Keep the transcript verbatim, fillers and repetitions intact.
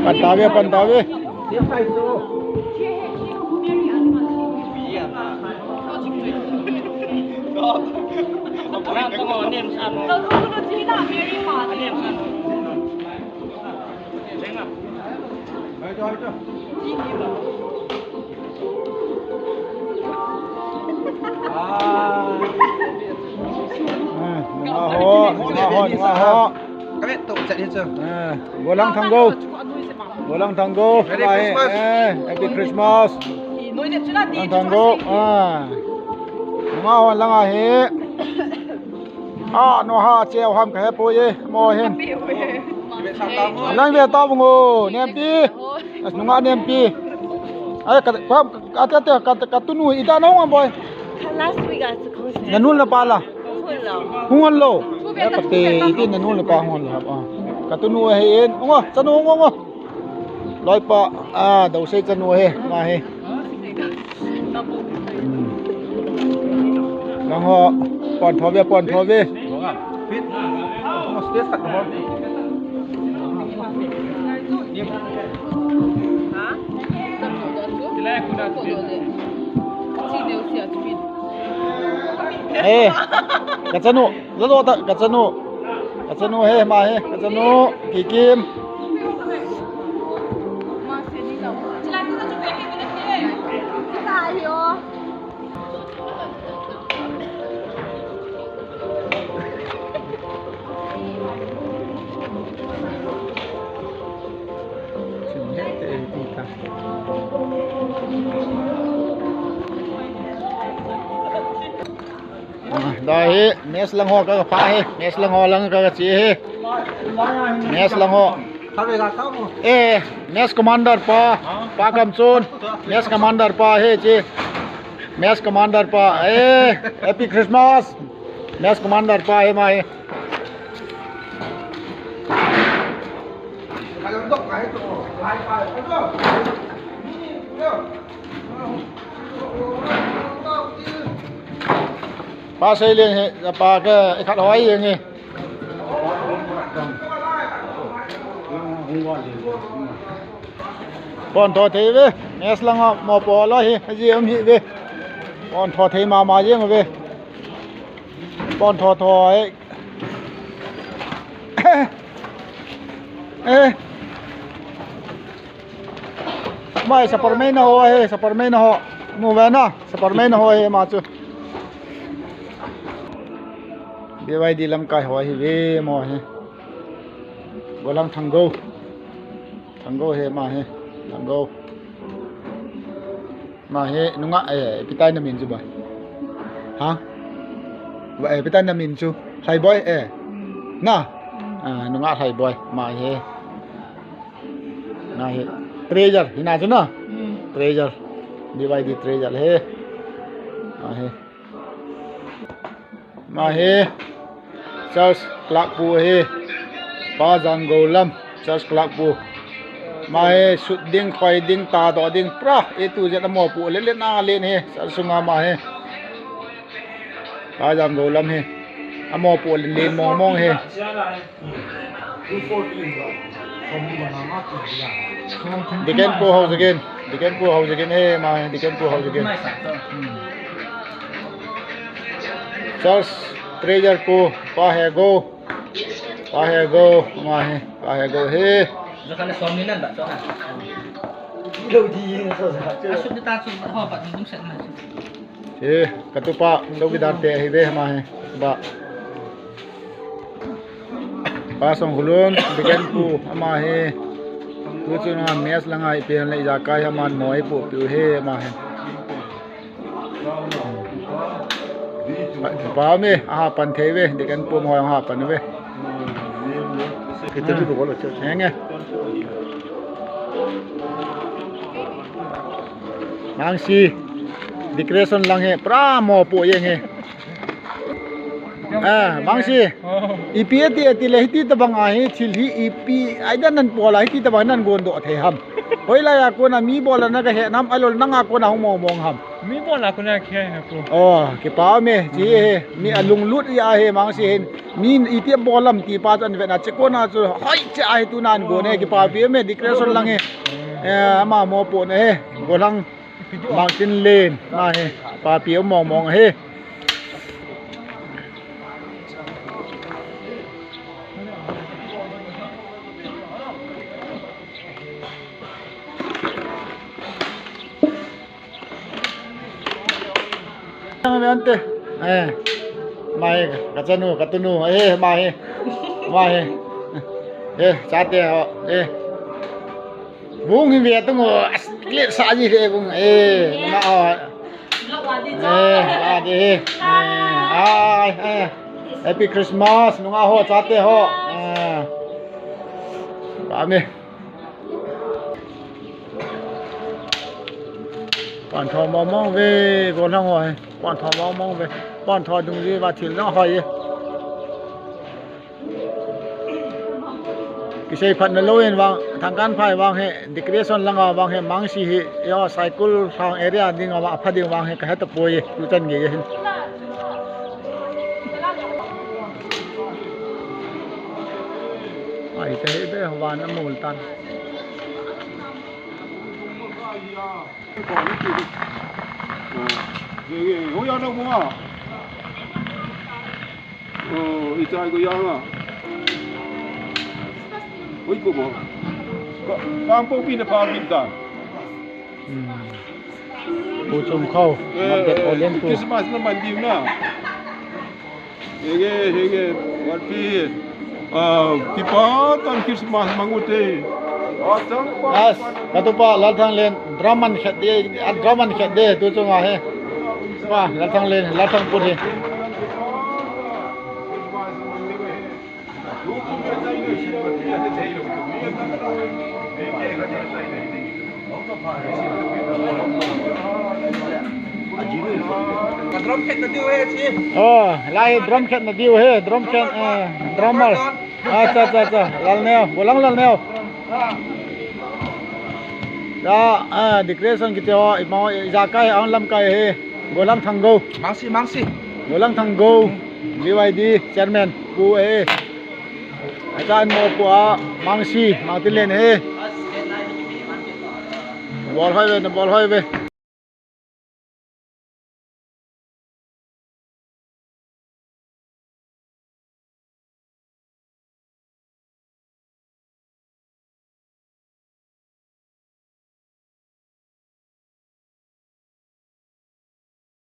Pan tave, pan tave. Ah, nunga ho, nunga ho, nunga ho. Kami tu chat hichu. Eh, Golang Thanggo. Golang Thanggo. Merry Christmas. Eh, Happy Christmas. Golang Thanggo. Ah. Nunga ho langa hi. Ah, no ha cheu ham ka he poi e, mo hin. Lang ve ta bung o, nempi. As nunga nempi. Ai ka ka ka ka ka tunu ita na hung boy. Last week I supposed to. Nanul na pala. Hung lo. Hung lo. Ka te iti nanul na pa hung lo. Ah. Ka tunu he in. Ngo, chanu ngo ngo. Loipa, ah, dosei chanu he, ma he. Hmm. Lang ho, pon tho ve, pon tho ve. Eh, ka chanu. Lalo ta ka chanu. Ka chanu he, ma he, ka chanu. Kikim. Ah, da hi, mess lang ho ka, ka pha hi, mess lang ho lang ka, ka chi hi. Mess lang ho. Eh, mess commander pa, pa Kamchun. Mess commander pa hi chi. Mess commander pa. Eh, Happy Christmas. Mess commander pa hi ma hi. Pa Seilin hi, pa ka, ikhat hoi hi ngi. Pon tho thei ve, mess langa mopo lo hi, aji um hi ve. Pon tho thei mama jeng ve. Pon tho tho e. Eh. Mai, Superman na ho he, Superman na ho. Mu ve na, Superman na ho he ma chu. B Y D lamkai ho hi ve mo he. Golang Thanggo. Thanggo he ma he. Thanggo. Ma he, nunga, eh, ipi tai na min chu ba. Ha? Ba, eh, ipi tai na min chu. Lhaiboi, eh. Na. Ah, nunga Lhaiboi. Ma he. Na he. Treasure. Hina chu na. Treasure. B Y D Treasure he. Ma he. Ma he. Church clerk pu he. Pa Janggo Lam. Church clerk pu. Ma he. Sut ding, khoi ding, ta do ding. Pra. E tu jet amo pu. Le le na le he. Church sunga ma he. Pa Janggo Lam he. Amo pu le le mong mong he. Deacon pu hou jagin, Deacon pu hou jagin, eh, ma, Deacon pu hou jagin. Church treasurer pu, pa he go, pa he go, ma he, pa he go he. Eh, katupa, chowkidar te hi ve, ma he, ba. Pa Songkhulun, Deacon pu, ama hi. Tu chu na mess langa ipi le ijakai aman mo ipu piu he, ama hi. Pa, pa me, aha pan thei ve, Deacon pu mo aha pan ve. Henge. Mangsi, decoration lang he, pra mo pu jeng he. Ah, Mangsi. Ipi ati ati le hiti tabang a hi thil hi ipi aidan nan pola hiti tabang nan gon doh thei ham. Hoilai a kona mi bola na ka he nam ailou nanga kona hung mong mong ham. Mi bol a kona khia he ko. Oh, kipa me, chi he. Mi alunglut ya he mang si hin. Mi iti bol lam ti pa chan ve na che kona chu hoi che a he tu nan go ne kipa pi me decoration lang he. Eh, ama mo po ne he. Golang Martin Len ma he. Pa pi mong mong he. Ang ante. Eh. Mai, kachanu, katunu. Eh, mai. Mai. Eh, chate ho. Eh. Bung hi ve tung ho. As, kle sa ji le bung. Eh, na ho. Eh, la de. Eh. Ai, eh. Happy Christmas, nunga ho, chate ho. Eh. Ba me. Pantho mong mong ve, go lang ho he. Pantho mong mong ve. Pantho dung ji va thil na ho ye. Kisei phat na lo in vang, thangkan phai vang he, decoration langa vang he, mang si he, yo, cycle sang area ding a va, pha ding vang he, ka he ta poi ye, tu chan ge ye hin. Ai, te he be, van a mul tan. Oi, ko mo. Ka, ka po pi na pa pi ta. Hmm. Pu Chum Khau, eh, Market, eh, Olen pu. Christmas na man diu na. Henge, henge, wan pi. Ah, kipa tan Christmas mang u te. As, katupa Lalthanglen, drum man khat de, a drum man khat de, tu chunga he. Pa, Lalthanglen, Lalthang pu he. Ka drum khat na diu he, chi. Oh, lai drum khat na diu he, drum khat, eh, drummer. Acha, acha, acha. Lal Neo, Golang Lal Neo. Ya, ah, decoration kiti ho, ima, ijakai, ang lamkai he. Golang Thanggou. Mangsi, Mangsi. Golang Thanggou. B Y D chairman pu he. Acha mo pu a, Mangsi, Mangtinlen he. Bol hoi ve, na bol hoi ve.